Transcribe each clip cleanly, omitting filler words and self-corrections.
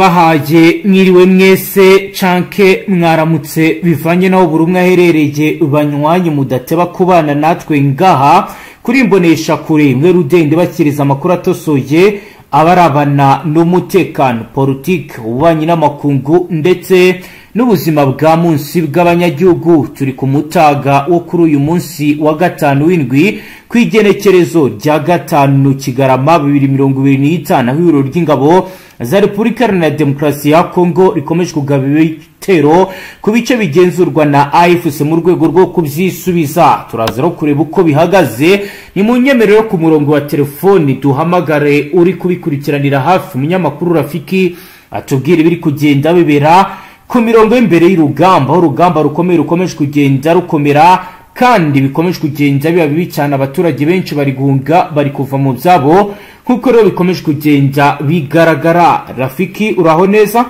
Ndabahaye mwiriwe mwese canke mwaramutse bivanye naho buri umwe aherereye, banywanye mudateba kubana natwe ngaha kuri imbonesha kure imwe rudende bakiriza amakuru atosoye abarabana n'umutekano, politike, ububanyi n'amakungu ndetse n'ubuzima bwa munsi bw'abanyagihugu. Turi ku mutaga wo kuri uyu munsi wa gatanu w'indwi ku igenekerezo rya 5 Kigarama 2025, aho ihuriro ry'ingabo za Repubulika Iharanira Demokarasi ya Kongo rikomeje kugaba ibitero ku bice bigenzurwa na AFC mu rwego rwo kubyisubiza. Turaza no kureba uko bihagaze. Ni mu nyemerero ku murongo wa telefoni duhamagare uri kubikurikiranira hafi, umunyamakuru Rafiki atubwira ibiri kugenda bibera ku mirongo y'imbere y'urugamba, aho urugamba rukomeye rukomeje kugenda rukomera kandi bikomeje kugenda biba bibi cyane. Abaturage benshi bari guhunga, bari kuva mu byabo nk'uko rero bikomeje kugenda bigaragara. Rafiki, uraho neza?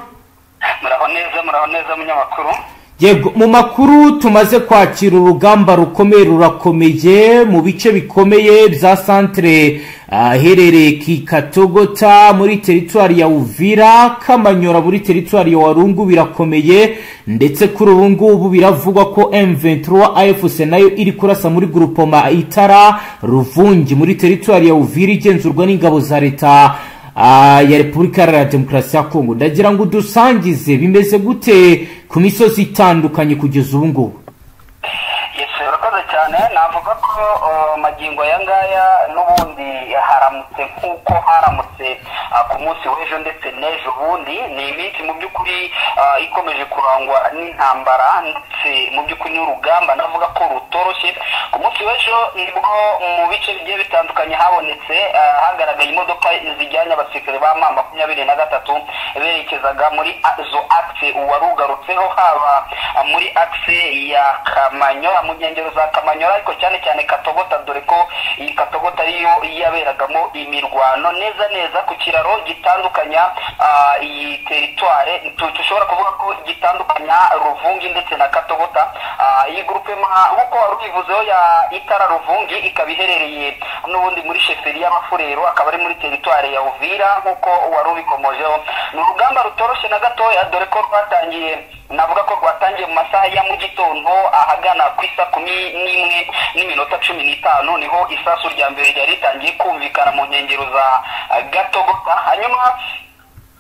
Muraho neza, muraho neza munyamakuru. Yego, mu makuru tumaze kwakira urugamba rukomeye rurakomeye mu bice bikomeye bya centre aherereye Kikatogota muri teritwari ya Uvira, Kamanyora muri teritwari ya Warungu birakomeye, ndetse kuri ubu ngubu biravugwa ko M23 AFC nayo iri kurasa muri groupement Itara Ruvungi muri teritwari ya Uvira igenzurwa n'ingabo za leta ya Repubulika Iharanira Demokarasi ya Kongo. Ndagira ngo udusangize bimeze gute ku misozi itandukanye kugeza ubu ngubu. Yes, urakoze cyane. Navuga ko magingo aya ngaya n'ubundi haramutse nk'uko haramutse ku munsi w'ejo ndetse n'ejo bundi. Ni iminsi mu by'ukuri ikomeje kurangwa n'intambara ndetse mu by'ukuri n'urugamba navuga ko rutoroshye. Ku munsi w'ejo nibwo mu bice bigiye bitandukanye habonetse hagaragaye imodoka zijyanye abasirikare ba M23 berekezaga muri zo axe uwarugarutseho, haba muri axe ya Kamanyora, mu nkengero za Kamanyora, ariko cyane cyane Katogota, dore ko iyi Katogota ariyo yaberagamo imirwano neza neza ku kiraro gitandukanya iyi teritware, dushobora kuvuga ko gitandukanya Ruvungi ndetse na Katogota. Iyi groupement nk'uko wari ubivuzeho ya Itara Ruvungi ikaba iherereye n'ubundi muri sheferi y'Abafurero, akaba ari muri teritware ya Uvira nk'uko wari ubikomojeho. Ni urugamba rutoroshye na gatoya, dore ko rwatangiye, navuga ko rwatangiye mu masaha ya mu gitondo ahagana ku isa 11:15, niho isasu rya mbere ryari ritangiye kumvikana mu nkengero za Gatogota. Hanyuma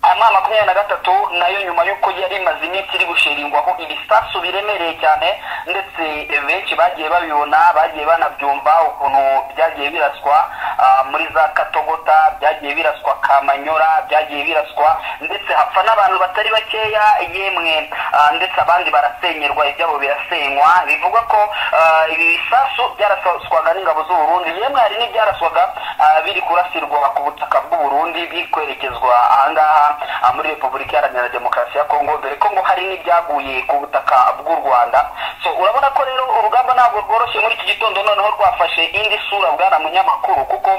M23 nayo nyuma y'uko yari imaze iminsi iri gusheringwaho ibisasu biremereye cyane, ndetse benshi bagiye babibona, bagiye banabyumva ukuntu byagiye biraswa muri za Katogota, byagiye biraswa Kamanyora, byagiye biraswa ndetse hapfa n'abantu batari bakeya yemwe, ndetse abandi barasenyerwa, ibyabo birasenywa. Bivugwa ko ibi bisasu byaraswaga n'ingabo z'u Burundi, yemwe hari n'ibyaraswaga biri kurasirwa ku butaka bw'u Burundi bikwerekezwa ahangaha muri Repubulika Iharanira Demokarasi ya Kongo, dore ko ngo hari n'ibyaguye ku butaka bw'u Rwanda. So urabona ko rero urugamba ntabwo rworoshye muri iki gitondo, noneho rwafashe indi sura bwana munyamakuru, kuko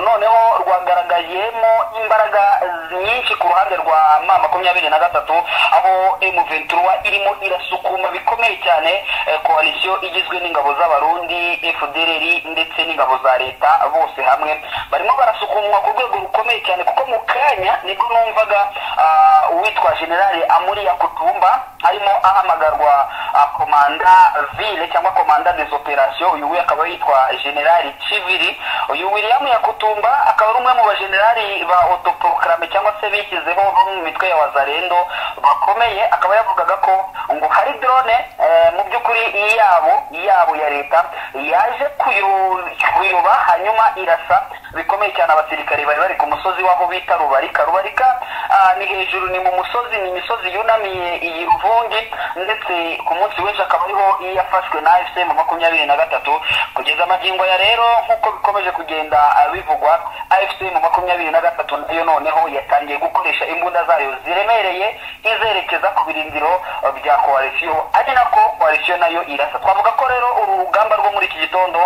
noneho rwagaragayemo imbaraga nyinshi ku ruhande rwa M23, aho M23 irimo irasukuma bikomeye cyane koalisiyo igizwe n'ingabo z'Abarundi, FDLR ndetse n'ingabo za leta, bose hamwe barimo barasukumwa ku rwego rukomeye cyane, kuko mu kanya nibwo numvaga uwitwa General Amuri Yakutumba arimo ahamagarwa komanda ville cyangwa komanda des opérations. Uyu we akaba yitwa General Chiviri. Uyu William Yakutumba akaba ari umwe mu bagenerali ba autoproclame cyangwa se bishyizeho mu mitwe ya Wazalendo bakomeye, akaba yavugaga ko ngo hari drone mu by'ukuri yabo ya leta yaje kuyoba, hanyuma irasa bikomeye cyane abasirikare bari bari ku musozi waho bita Rubarika. Rubarika ni hejuru, ni mu musozi, ni imisozi yunamiye iyi Ruvungi, ndetse ku munsi w'ejo akaba ariho yafashwe na AFC M23. Kugeza amagingo ya rero nk'uko bikomeje kugenda bivugwa, AFC M23 nayo noneho yatangiye gukoresha imbunda zayo ziremereye izerekeza ku birindiro bya koalisiyo, ari nako koalisiyo nayo irasa. Twavuga ko rero uru rugamba rwo muri iki gitondo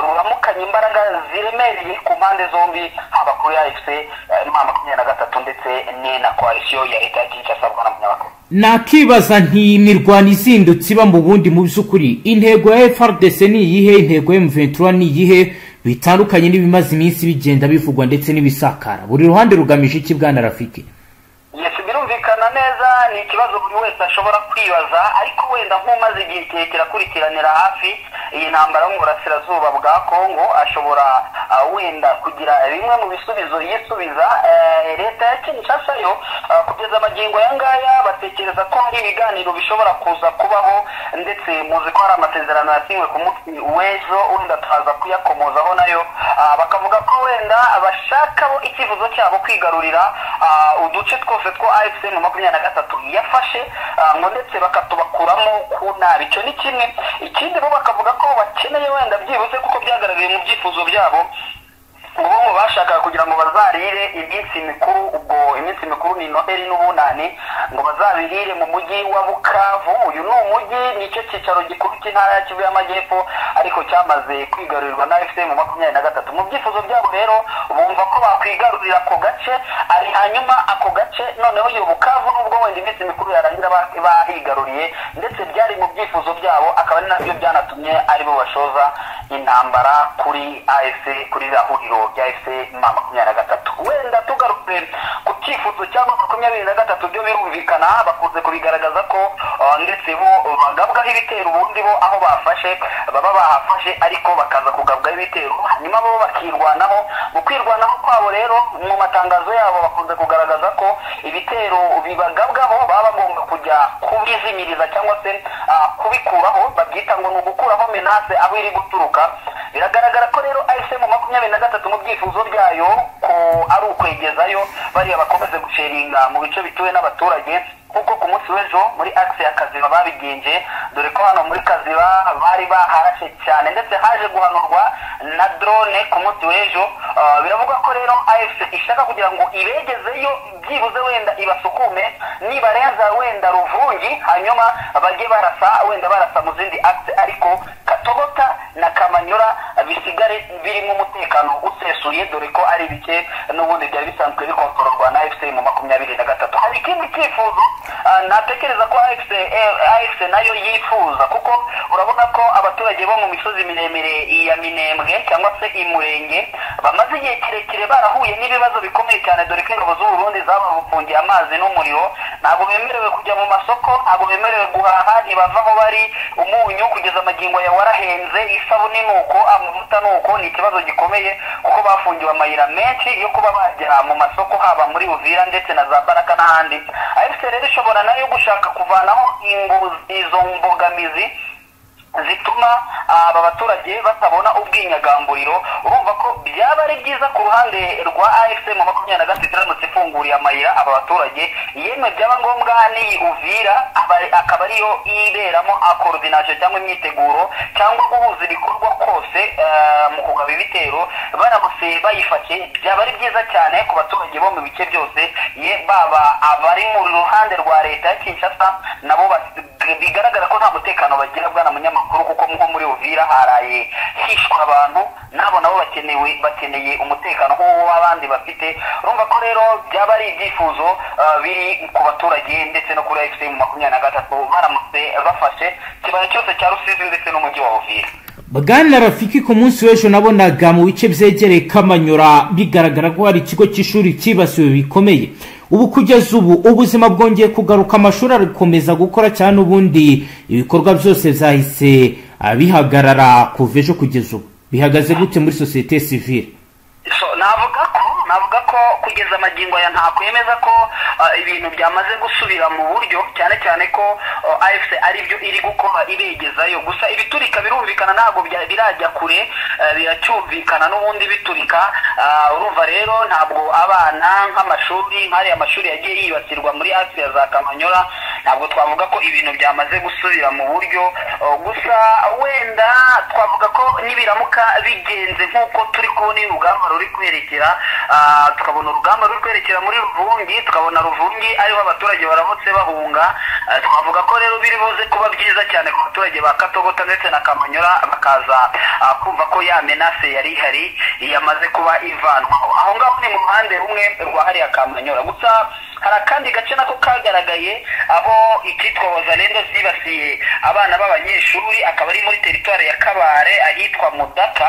ruramukanye imbaraga ziremereye ku mpande zombi, haba kuri AFC M23 ndetse na koalisiyo ya leta ya Kinshasa. Bwana munyamakuru, Nakibaza nti imirwano izindutse iba mu bundi, mu by'ukuri intego ya FARDC ni iyihe, intego ya M23 ni iyihe, bitandukanye n'ibimaze iminsi bigenda bivugwa ndetse n'ibisakara? Buri ruhande rugamije iki bwana Rafiki? Yes, birumvikana. Birumvikana neza, ni ikibazo buri wese ashobora kwibaza, ariko wenda nk'umaze igihe kirekire akurikiranira hafi iyi ntambara yo mu burasirazuba bwa Kongo ashobora wenda kugira bimwe mu bisubizo yisubiza. Leta ya Kinshasa yo kugeza amagingo aya ngaya batekereza ko hari ibiganiro bishobora kuza kubaho, ndetse muzi ko hari amasezerano yasinywe ku munsi w'ejo, wenda tukaza kuyakomozaho nayo. Bakavuga ko wenda bashaka bo icyifuzo cyabo kwigarurira uduce twose two AFC M23 yafashe, ngo ndetse bakatubakuramo ku nabi. Icyo ni kimwe. Ikindi bo bakavuga ko bakeneye wenda byibuze, kuko byagaragaye mu byifuzo byabo, ngo bashaka kugira ngo bazarire iminsi mikuru, ubwo iminsi mikuru ni Noheli n'Ubunani, ngo bazabirire mu mujyi wa Bukavu. Uyu ni umujyi, nicyo cyicaro gikuru cy'intara ya Kivu y'Amajyepfo, ariko cyamaze kwigarurirwa na AFC M23. Mu byifuzo byabo rero bumva ko bakwigarurira ako gace, ari hanyuma ako gace noneho iyo Bukavu nubwo wenda iminsi mikuru yarangira bahigaruriye, ndetse byari mu byifuzo byabo, akaba ari nabyo byanatumye aribo bashoza intambara kuri AFC, kuri rahuriro rya AFC M23. Wenda tugarutse ku cyifuzo cya M23, byo birumvikana bakunze kubigaragaza ko ndetse bo bagabwaho ibitero, ubundi bo aho bafashe baba bahafashe, ariko bakaza kugabwaho ibitero, hanyuma bo bakirwanaho. Mu kwirwanaho kwabo rero mu matangazo yabo bakunze kugaragaza ko ibitero bibagabwaho baba bagomba kujya kubizimiriza cyangwa se kubikuraho, babyita ngo ni ugukuraho menace aho iri guturuka. Biragaragara ko rero AFC M23 mu byifuzo byayo ko ari ukwegezayo bariya bakomeze gusheringa mu bice bituwe n'abaturage, kuko ku munsi w'ejo muri axe ya Kaziba babigenje, dore ko hano muri Kaziba bari baharashe cyane, ndetse haje guhanurwa na drone ku munsi w'ejo. Biravuga ko rero AFC ishaka kugira ngo ibegezeyo byibuze wenda ibasukume, nibarenza wenda Ruvungi, hanyuma bajye barasa wenda barasa mu zindi axe, ariko Katogota na Kamanyura bisigare birimo umutekano usesuye, dore ko ari bike n'ubundi byari bisanzwe bikontororwa na AFC M23. Hari ikindi cyifuzo natekereza ko AFC nayo yifuza, kuko urabona ko abaturage bo mu misozi miremire ya Minembwe cyangwa se Imurenge bamaze igihe kirekire barahuye n'ibibazo bikomeye cyane, dore ko ingabo z'u Burundi zabafungiye amazi n'umuriro, ntabwo bemerewe kujya mu masoko, ntabwo bemerewe guhaha, ntibava aho bari, umunyu kugeza amagingo ya warahenze, isabune nuko, amavuta nuko, ni ikibazo gikomeye kuko bafungiwe amayira menshi yo kuba bagera mu masoko, haba muri Uvira ndetse na za Baraka n'ahandi. AFC rero ishobora nayo gushaka kuvanaho izo mbogamizi zituma aba baturage batabona ubwinyagamburiro. Urumva ko byaba ari byiza ku ruhande rwa AFC M23 iramutse ifunguriye amayira aba baturage, yemwe byaba ngombwa ni Uvira akaba ariyo iberamo coordination cyangwa imyiteguro cyangwa guhuza ibikorwa kose mu kugaba ibitero, baramutse bayifashe byaba ari byiza cyane ku baturage bo mu bice byose, ye baba abari mu ruhande rwa leta ya Kinshasa nabo bigaragara ko nta mutekano bagira, bwana munyamakuru, kuko nko muri Uvira haraye hishwa abantu, nabo bakeneye umutekano nk'uwo abandi bafite. Urumva ko rero byaba ari ibyifuzo biri ku baturage ndetse no kuri AFC M23 baramutse bafashe kibaya cyose cya Rusizi ndetse n'umujyi wa Uvira. Bwana Rafiki, ku munsi w'ejo nabonaga mu bice byegereye Kamanyura bigaragara ko hari ikigo cy'ishuri cyibasiwe bikomeye. Ubu kugeza ubu ubuzima bwongeye kugaruka, amashuri arakomeza gukora cyane, ubundi ibikorwa byose byahise bihagarara kuva ejo kugeza ubu. Bihagaze gute muri société civile? Navuga ko kugeza amagingo aya ntakwemeza ko ibintu byamaze gusubira mu buryo, cyane cyane ko AFC ari byo iri gukora ibegezayo. Gusa ibiturika birumvikana ntabwo birajya kure, biracyumvikana n'ubundi biturika. Urumva rero ntabwo abana nk'amashuri nk'ariya amashuri yagiye yibasirwa muri AFC ya za Kamanyura, ntabwo twavuga ko ibintu byamaze gusubira mu buryo. Gusa wenda twavuga ko nibiramuka bigenze nk'uko turi kubona urugamba ruri kwerekera, tukabona urugamba ruri kwerekera muri Ruvungi, tukabona Ruvungi ariho abaturage baramutse bahunga, twavuga ko rero biri buze kuba byiza cyane ku baturage ba Katogota ndetse na Kamanyura, bakaza kumva ko ya menace yari ihari yamaze kuba ivanwa. Aho ngaho ni mu ruhande rumwe rwa hariya Kamanyura. Gusa Hari akandi gace nako kagaragaye aho ikitwa Wazalendo zibasiye abana b'abanyeshuri, akaba ari muri teritwari ya Kabare ahitwa Mudaka.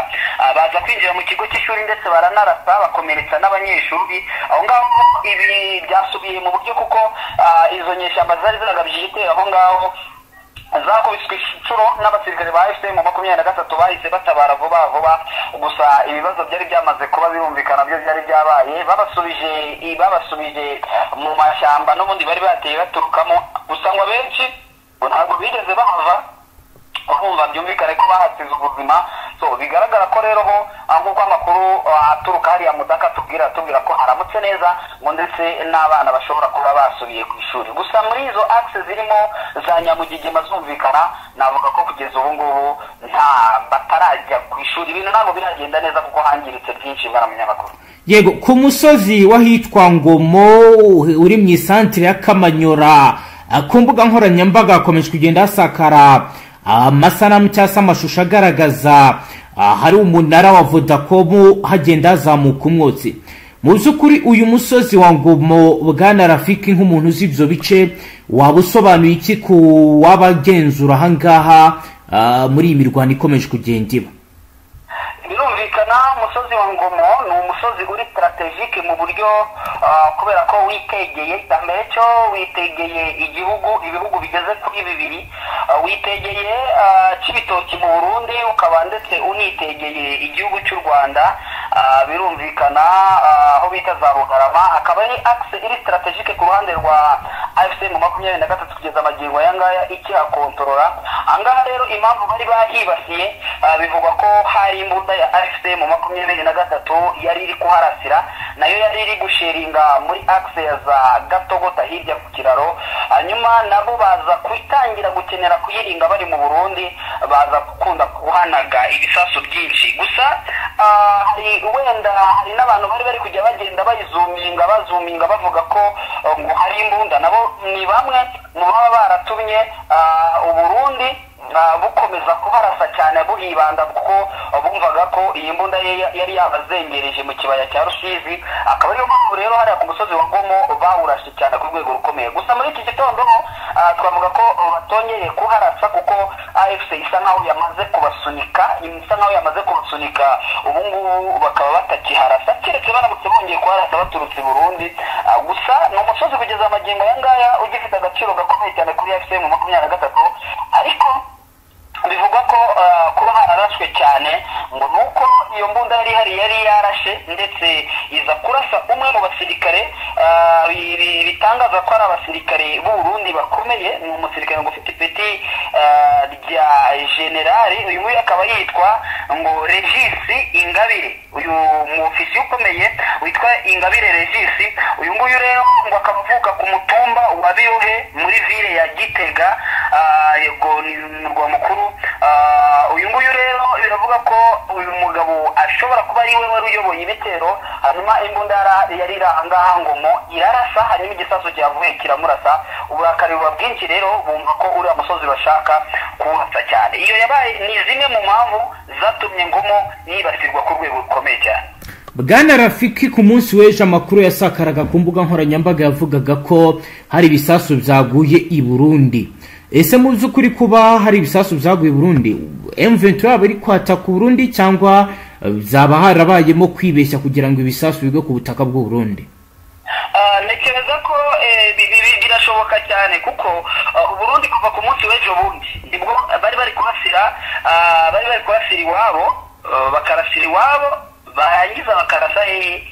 Baza kwinjira mu kigo cy'ishuri ndetse baranarasa bakomeretsa n'abanyeshuri. Aho ngaho ibi byasubiye mu buryo kuko izo nyeshyamba zari ziragabye igitero aho ngaho zakubiswe inshuro n'abasirikare ba AFC mu 23 bahise batabara vuba vuba. Gusa ibibazo byari byamaze kuba birumvikana byo byari byabaye, babasubije mu mashyamba n'ubundi bari bateye baturukamo. Gusa ngo benshi ntabwo bigeze bahava, urumva byumvikane ko bahasize ubuzima. So bigaragara ko rero ho nk'uko amakuru aturuka hariya Mudaka tubwira ko haramutse neza, ngo ndetse n'abana bashobora kuba basubiye ku ishuri. Gusa muri izo axe zirimo za Nyamugigima zumvikana, navuga ko kugeza ubu ngubu nta batarajya ku ishuri, ibintu ntabwo biragenda neza kuko hangiritse byinshi bwana munyamakuru. Yego, ku musozi wahitwa Ngomo uri mu isantere ya Kamanyora, ku mbuga nkoranyambaga hakomeje kugenda hasakara amasanamu cyangwa se amashusho agaragaza hari umunara wa Vodacom hagenda hazamuka umwotsi. Mu by'ukuri uyu musozi wa Ngomo, bwana Rafiki, nk'umuntu uzi ibyo bice, waba usobanuye iki ku wabagenzura aha ngaha muri iyi mirwano ikomeje kugenda iba? Birumvikana umusozi wa Ngomo ni umusozi uri strategique mu buryo kubera ko witegeye mbere cyo witegeye igihugu, ibihugu bigeze kuri bibiri, witegeye Cibitoki mu Burundi, ukaba ndetse unitegeye igihugu cy'u Rwanda. Birumvikana aho bita za Bugarama, akaba ari axe iri strategique ku ruhande rwa AFC mu 23 kugeza amagingo aya ngaya ikihakontorora. Angaha rero impamvu bari bahibasiye, bivugwa ko hari imbunda ya AFC mu 23 yari iri kuharasira, nayo yari iri gusheringa muri axe ya za Gatogota hirya ku kiraro. Hanyuma nabo baza kutangira gukenera kuyiringa bari mu Burundi, baza gukunda kuhanaga ibisasu byinshi. Gusa hari wenda hari n'abantu bari kujya bagenda bayizuminga bazuminga bavuga ko ngo hari imbunda, nabo ni bamwe mu baba baratumye Uburundi bukomeza kuharasa cyane buhibanda, kuko bumvaga ko iyi mbunda yari yabazengereje mu kibaya cya Rusizi. Akaba ariyo mpamvu rero hariya ku musozi wa Ngomo bawurashe cyane ku rwego rukomeye. Gusa muri iki gitondo twavuga ko batongeye kuharasa kuko AFC isa nkaho yamaze kubasunika, ubu ngubu bakaba batakiharasa, keretse baramutse bongeye kuharasa baturutse i Burundi. Gusa ni umusozi kugeza amagingo aya ngaya ugifite agaciro gakomeye cyane kuri AFC mu 23, ariko bivugwa ko kuba hararashwe cyane ngo nuko iyo mbunda yari hari yari yarashe ndetse iza kurasa umwe mu basirikare bitangaza ko ari abasirikare b'u Burundi bakomeye. Ni umusirikare ngo ufite ipeti rya generali, uyu nguyu akaba yitwa ngo Regis Ingabire. Uyu mu ofisi ukomeye witwa Ingabire Regis, uyu nguyu rero ngo akaba avuka ku mutumba wa Birohe muri ville ya Gitega, yego ni umurwa mukuru. Uyu nguyu rero biravuga ko uyu mugabo ashobora kuba ari we wari uyoboye ibitero, hanyuma imbunda yari iri aha ngaha Ngomo irarasa, hanyuma igisasu cyavuye kiramurasa. Uburakari buba bwinshi rero bumva ko uriya musozi bashaka kuwurasa cyane. Iyo yabaye ni zimwe mu mpamvu zatumye Ngomo yibasirwa ku rwego rukomeye cyane. Bwana Rafiki, ku munsi w'ejo amakuru yasakaraga ku mbuga nkoranyambaga yavugaga ko hari ibisasu byaguye i Burundi. Ese mu by'ukuri kuba hari ibisasu byaguye i Burundi, M23 yaba iri kwataka Burundi cyangwa byaba harabayemo kwibeshya kugira ngo ibisasu bigwe ku butaka bw'u Burundi? Ntekereza ko birashoboka cyane kuko Burundi kuva ku munsi w'ejo bundi nibwo bari bari kurasira iwabo, bakarasira iwabo, barangiza bakarasa hehe,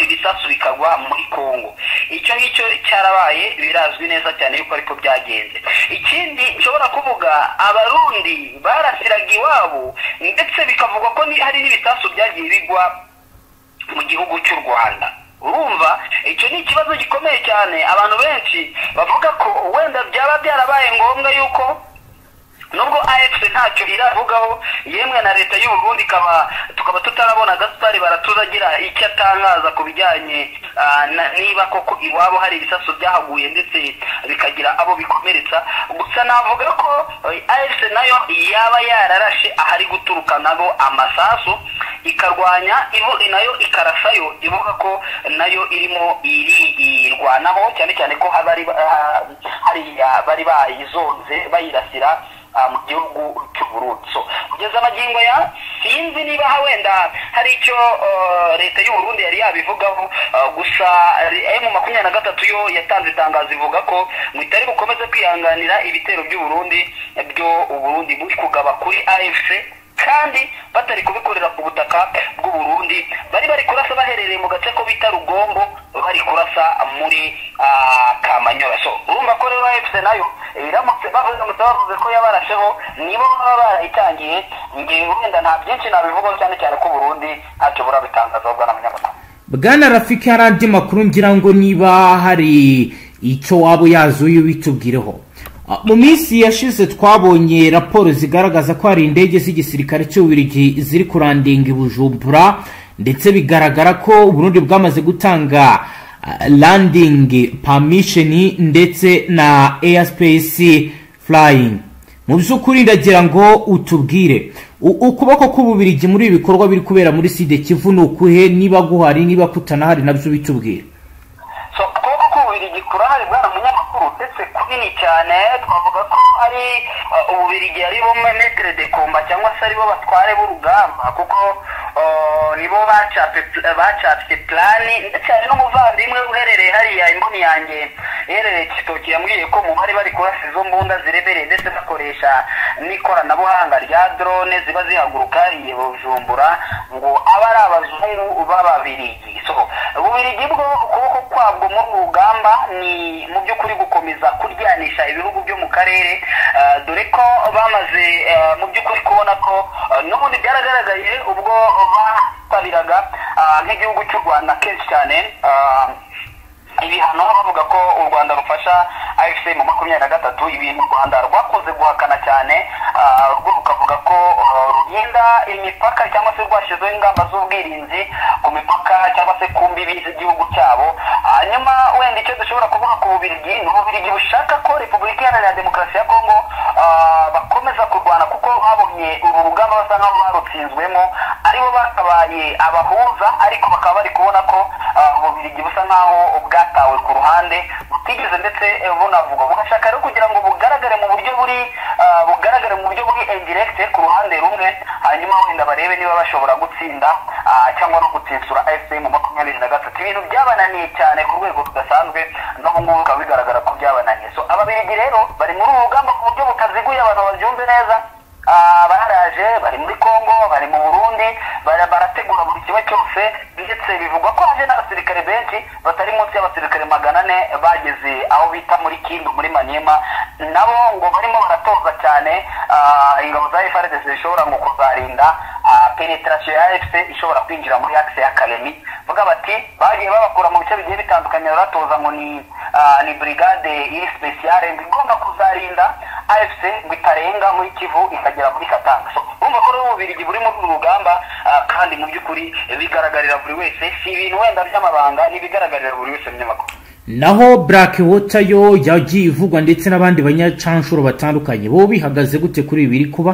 ibisasu bikagwa muri Kongo. Icyo ngicyo cyarabaye, birazwi neza cyane yuko ariko byagenze. Ikindi nshobora kuvuga, Abarundi barasiraga iwabo ndetse bikavugwa ko hari n'ibisasu byagiye bigwa mu gihugu cy'u Rwanda. Urumva icyo ni ikibazo gikomeye cyane, abantu benshi bavuga ko wenda byaba byarabaye ngombwa yuko nubwo AFC ntacyo iravugaho, yemwe na leta y'u Burundi tukaba tutarabona Gaspard baratuzagira icyo atangaza ku bijyanye niba koko iwabo hari ibisasu byahaguye ndetse bikagira abo bikomeretsa. Gusa navuga ko AFC nayo yaba yararashe ahari guturuka nabo amasasu, ikarwanya nayo ikarasayo ivuga ko nayo irimo irwanaho, cyane cyane ko hariya bari bayizonze bayirasira mu gihugu cy'u Burundi. So kugeza amagingo ya sinzi niba wenda hari icyo leta y'u Burundi yari yabivugaho, gusa M23 yo yatanze itangazo ivuga ko ngo itari bukomeze kwihanganira ibitero by'u Burundi byo Uburundi buri kugaba kuri AFC, kandi batari kubikorera ku butaka bw'u Burundi, bari kurasa baherereye mu gace ko bita Rugombo, bari kurasa muri Kamanyola. So urumva ko rero AFC nayo iramutse bavuze ko yabarasheho, nibo baba barayitangiye. Ngiye wenda nta byinshi nabivugaho, cyane cyane ko Burundi ntacyo burabitangazaho. Bwana munyamakuru. Bwana Rafiki, hari andi makuru ngira ngo niba hari icyo waba uyazuye ubitubwireho. Mu minsi yashize twabonye raporo zigaragaza ko hari indege z'igisirikare cy'Ububiligi ziri kurandinga i Bujumbura, ndetse bigaragara ko Burundi bwamaze gutanga landing permission ndetse na airspace flying. Mu by'ukuri ndagira ngo utubwire ukuboko k'Ububirigi muri ibi bikorwa biri kubera muri Sud Kivu ni ukuhe, niba guhari, niba kutanahari nabyo bitubwire. So ukuboko k'Ububirigi kurahari, bwana munyamakuru, ndetse kunini cyane. Twavuga ko ari Ububirigi ari bo maître de combat, cyangwa se aribo batware b'urugamba, kuko nibo bacapye plan. Ndetse hari n'umuvandimwe uherereye hariya, imboni yanjye iherereye Kitoki, yambwiye ko mu bari kurasa izo mbunda ziremereye ndetse bakoresha n'ikoranabuhanga rya drone ziba zihaguruka i Bujumbura, ngo aba ari abazungu b'Ababirigi. So Ububirigi bwo ukuboko kwabwo muri uru rugamba ni mu by'ukuri gukomeza kuryanisha ibihugu byo mu karere, dore ko bamaze mu by'ukuri kubona ko n'ubundi byaragaragaye ubwo basabiraga nk'igihugu cy'u Rwanda kenshi cyane ibihano, bavuga ko u Rwanda rufasha AFC M23, ibintu u Rwanda rwakunze guhakana cyane, rwo rukavuga ko rurinda imipaka cyangwa se rwashyizeho ingamba z'ubwirinzi ku mipaka cyangwa se ku mbibi z'igihugu cyabo. Hanyuma wenda icyo dushobora kuvuga ku Bubirigi ni Ububirigi bushaka ko Repubulika Iharanira Demokarasi ya Kongo bakomeza kurwana, kuko babonye uru rugamba basa nkaho barutsinzwemo, aribo bakabaye abahuza, ariko bakaba bari kubona ko Ububirigi busa nkaho bwatawe ku ruhande, butigeze ndetse bunavuga. Bugashaka rero kugira ngo bugaragare mu buryo buri indirect ku ruhande rumwe, hanyuma wenda barebe niba bashobora gutsinda cyangwa no gutsinsura AFC M23, ibintu byabananiye cyane ku rwego rudasanzwe, n'ubu ngubu bikaba bigaragara ko byabananiye. So Ababirigi rero bari muri uru rugamba ku buryo butaziguye, abantu babyumve neza. Baraje bari muri Congo, bari mu Burundi, barategura buri kimwe cyose, ndetse bivugwa ko haje n'abasirikare benshi batari munsi y'abasirikare 400 bageze aho bita muri Kindu muri Maniema, nabo ngo barimo baratoza cyane ingabo za FARDC zishobora ngo kuzarinda pénétration ya AFC ishobora kwinjira muri axe ya Kalemi. Vuga bati bagiye babakura mu bice bigiye bitandukanye, baratoza ngo ni brigade iri spéciale ngo igomba kuzarinda AFC ngo itarenga muri Kivu ikagera muri Katanga. So urumva ko rero Ububirigi buri muri uru rugamba, kandi mu by'ukuri bigaragarira buri wese, si ibintu wenda by'amabanga, n'ibigaragarira buri wese mu nyamakuru. Naho Black Water yo yagiye ivugwa ndetse n'abandi banyacanshuro batandukanye, bo bihagaze gute kuri ibi biri kuba?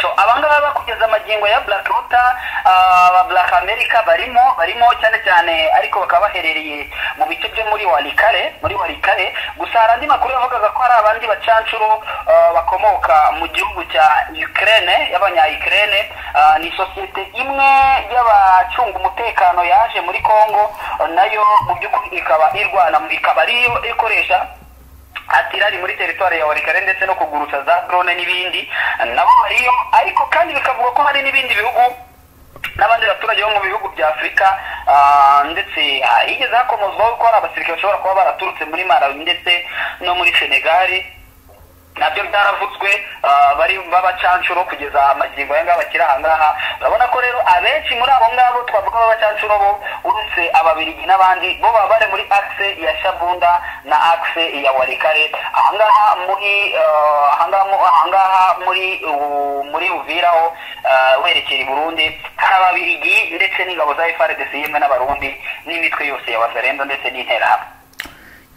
So abangaba kugeza amagingo ya Black Water, aba Black America barimo cyane cyane, ariko bakaba baherereye mu bice byo muri Walikale. Gusa hari andi makuru yavugaga ko hari abandi bacanshuro bakomoka mu gihugu cya Ukraine, y'abanya Ukraine. Ni sosiyete imwe y'abacunga umutekano yaje muri Congo, nayo mu by'ukuri ikaba irwana, ikaba ariyo ikoresha artillerie muri territoire ya Walikale ndetse no kugurutsa za drone n'ibindi, nabo bariyo. Ariko kandi bikavuga ko hari n'ibindi bihugu n'abandi baturage bo mu bihugu bya Afurika, ndetse higeze hakomozwaho ko hari abasirikare bashobora kuba baraturutse muri Malawi ndetse no muri Senegal, nabyo byaravuzwe, bari b'abacanshuro. Kugeza amagingo aya ngaya bakiri aha ngaha, urabona ko rero abenshi muri abo ngabo twavuga b'abacanshuro bo, uretse Ababirigi n'abandi, bo baba bari muri axe ya Shabunda na axe ya Walikale, ahangaha muri Uvira ho werekera i Burundi, hari Ababirigi ndetse n'ingabo za FARDC yemwe n'Abarundi n'imitwe yose ya Wazalendo ndetse n'Interahamwe.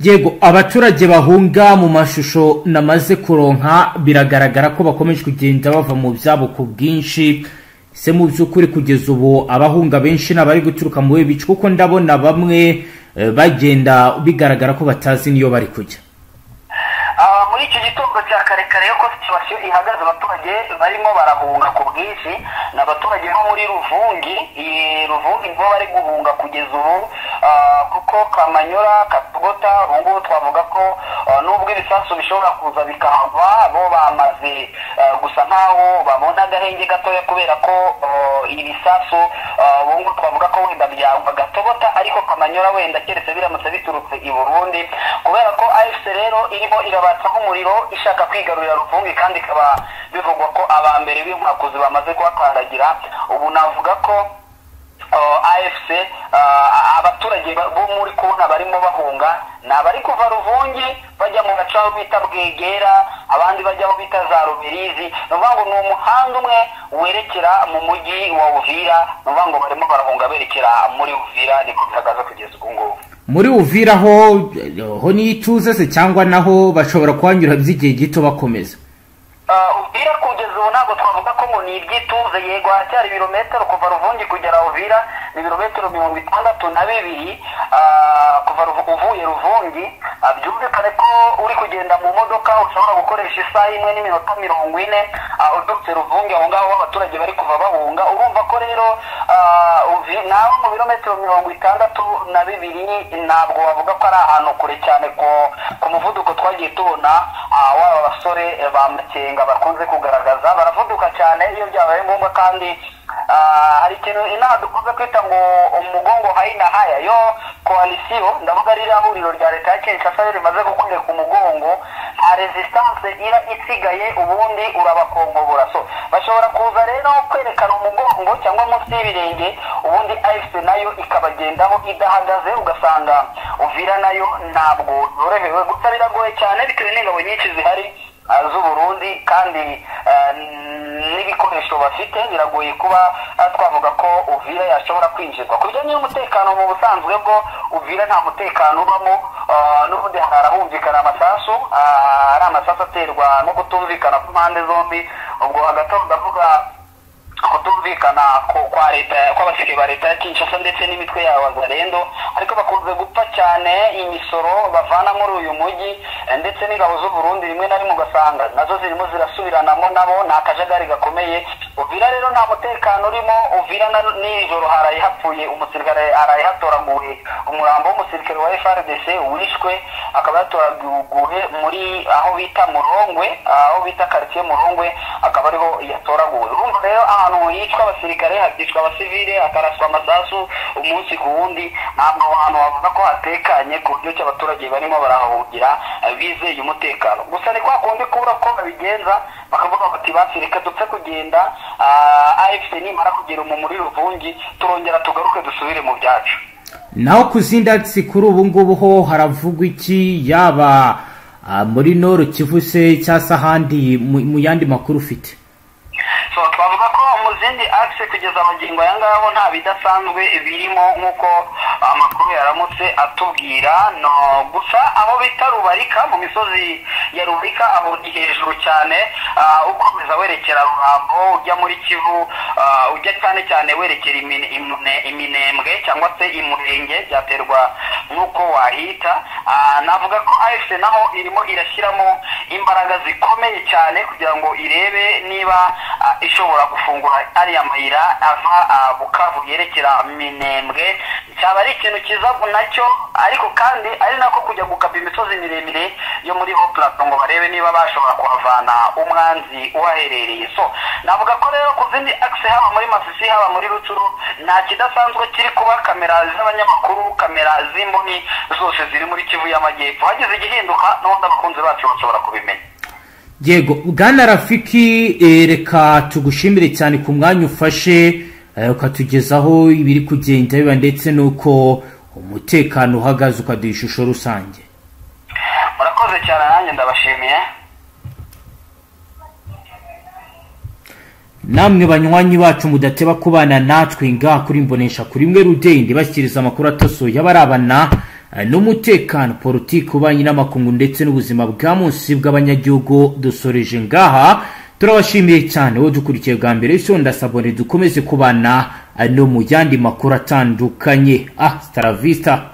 Yego, abaturage bahunga mu mashusho namaze kuronka biragaragara ko bakomeje kugenda bava mu byabo ku bwinshi. Se mu by'ukuri kugeza ubu abahunga benshi n'abari guturuka mu bice, kuko ndabona bamwe bagenda bigaragara ko batazi niyo bari kujya. Muri iki gitondo cya kare kare yuko situation ihagaze, abaturage barimo barahunga ku bwinshi. Ni abaturage bo muri Ruvungi, Ruvungi nibo bari guhunga kugeza ubu, kuko Kamanyora, Katogota ubu ngubu twavuga ko nubwo ibisasu bishobora kuza bikahava, bo bamaze gusa nkaho babona agahenge gatoya, kubera ko ibisasu ubu ngubu twavuga ko wenda byagwa Gatogota, ariko Kamanyora wenda keretse biramutse biturutse i Burundi, kubera ko AFC rero irimo irabatsaho umuriro ishaka kwigarurira Ruvungi, kandi ikaba bivugwa ko abambere b'inkwakuzi bamaze kuhakandagira. Ubu navuga ko AFC abaturage bo muri kubona barimo bahunga ni abari kuva Ruvungi bajya mu gace aho bita Bwegera, abandi bajya aho bita za Rubirizi. Ni ukuvuga ngo ni umuhanda umwe werekera mu mujyi wa Uvira, ni ukuvuga ngo barimo barahunga berekera muri Uvira, niko bihagaze kugeza ubu ngubu. Muri Uvira ho ni ituze se, cyangwa naho bashobora kuhanyura by'igihe gito bakomeza? Uvira kugeza ubu ntabwo twavuga ko ngo ni iby'ituze. Yego haracyari ibirometero kuva Ruvungi kugera Uvira, ni ibirometero 62 kuva uvuye Ruvungi. Byumvikane ko uri kugenda mu modoka ushobora gukoresha isaha 1 n'iminota 40 uturutse Ruvungi, aho ngaho abaturage bari kuva bahunga. Urumva ko rero naho mu birometero 62 ntabwo wavuga ko ari ahantu kure cyane ku muvuduko twagiye tubona waba basore ba Makenga bakunze kugaragaza, baravuduka cyane iyo byabaye ngombwa. Kandi hari ikintu inaha dukunze kwita ngo umugongo haina haya, yo koalisiyo, ndavuga ririya huriro rya leta ya Kinshasa rimaze gukwereka umugongo, nta resistance ira isigaye, ubundi urabakongobora. So bashobora kuza rero kwerekana umugongo cyangwa munsi y'ibirenge, ubundi AFC nayo ikabagendaho idahagaze, ugasanga Uvira nayo ntabwo yorohewe. Gusa biragoye cyane bitewe n'ingabo nyinshi zihari z'u Burundi, kandi n'ibikoresho bafite, biragoye kuba twavuga ko Uvira yashobora kwinjirwa. Ku bijyanye n'umutekano mu busanzwe bwo Uvira nta mutekano ubamo, n'ubundi harahumvikana amasasu, ari amasasu aterwa no kutumvikana ku mpande zombi. Ubwo hagati aho ndavuga kutumvikana kwa leta, kw'abasirikare ba leta ya Kinshasa ndetse n'imitwe ya Wazalendo, ariko bakunze gupfa cyane imisoro bavana muri uyu mujyi, ndetse n'ingabo z'u Burundi rimwe na rimwe ugasanga nazo zirimo zirasubiranamo nabo, ni akajagari gakomeye. Uvira rero nta mutekano urimo. Uvira nijoro haraye hapfuye umusirikare, haraye hatoraguwe umurambo w'umusirikare wa FARDC wishwe, akaba yatoraguwe muri aho bita Murongwe, aho bita quartier Murongwe, akaba ariho yatoraguwe. Urumva rero ahantu hicwa abasirikare, hakicwa abasivile, hakaraswa amasasu umunsi ku wundi, ntabwo ahantu bavuga ko hatekanye ku buryo ki abaturage barimo barahahungira bizeye umutekano. Gusa ni kwa kundi kubura ko babigenza, bakavuga bati basi reka dupfe kugenda, AFC nimara kugera muri Ruvungi turongera tugaruke dusubire mu byacu. Naho ku zindi akisi kuri ubu ngubu ho haravugwa iki, yaba muri Nord Kivu se cyangwa ahandi mu yandi makuru ufite? So twavuga ko mu zindi akisi kugeza amagingo aya ngaho nta bidasanzwe birimo nk'uko amakuru yaramutse atubwira. No gusa aho bita Rubarika, mu misozi ya Rubarika, aho ni hejuru cyane, ukomeza werekera Rurambo ujya muri Kivu, ujya cyane cyane werekera Iminembwe cyangwa se Imurenge, byaterwa n'uko wahita. Navuga ko AFC naho irimo irashyiramo imbaraga zikomeye cyane kugira ngo irebe niba ishobora gufungura ariya mayira ava Bukavu yerekera Minembwe. Cyaba ari ikintu cyiza nacyo, ariko kandi ari nako kujya gukaba imisozi miremire yo muri Haut Plateau ngo barebe niba bashobora kuhavana umwanzi uhaherereye. So navuga ko rero ku zindi akisi, haba muri Masisi, haba muri Rutsuru, nta kidasanzwe kiri kuba. Kamera z'abanyamakuru, kamera z'imboni zose ziri muri Kivu y'Amajyepfo. Hagize igihinduka n'ubundi abakunzi bacu bashobora kubimenya. Yego Bwana Rafiki, reka tugushimire cyane ku mwanya ufashe ukatugezaho ibiri kugenda biba, ndetse n'uko umutekano uhagaze, ukaduha ishusho rusange. Murakoze cyane, nanjye ndabashimiye. Namwe banywanyi bacu mudateba kubana natwe ngaha kuri Imbonesha kuri imwe rudende, bashyikiriza amakuru atosoye abarabana n'umutekano, politiki, ububanyi n'amakungu ndetse n'ubuzima bwa munsi bw'abanyagihugu. Dusoreje ngaha, Turabashimiye cyane wowe dukurikiye bwa mbere, so ndasabone dukomeze kubana no mu yandi makuru atandukanye. Ah, staravista.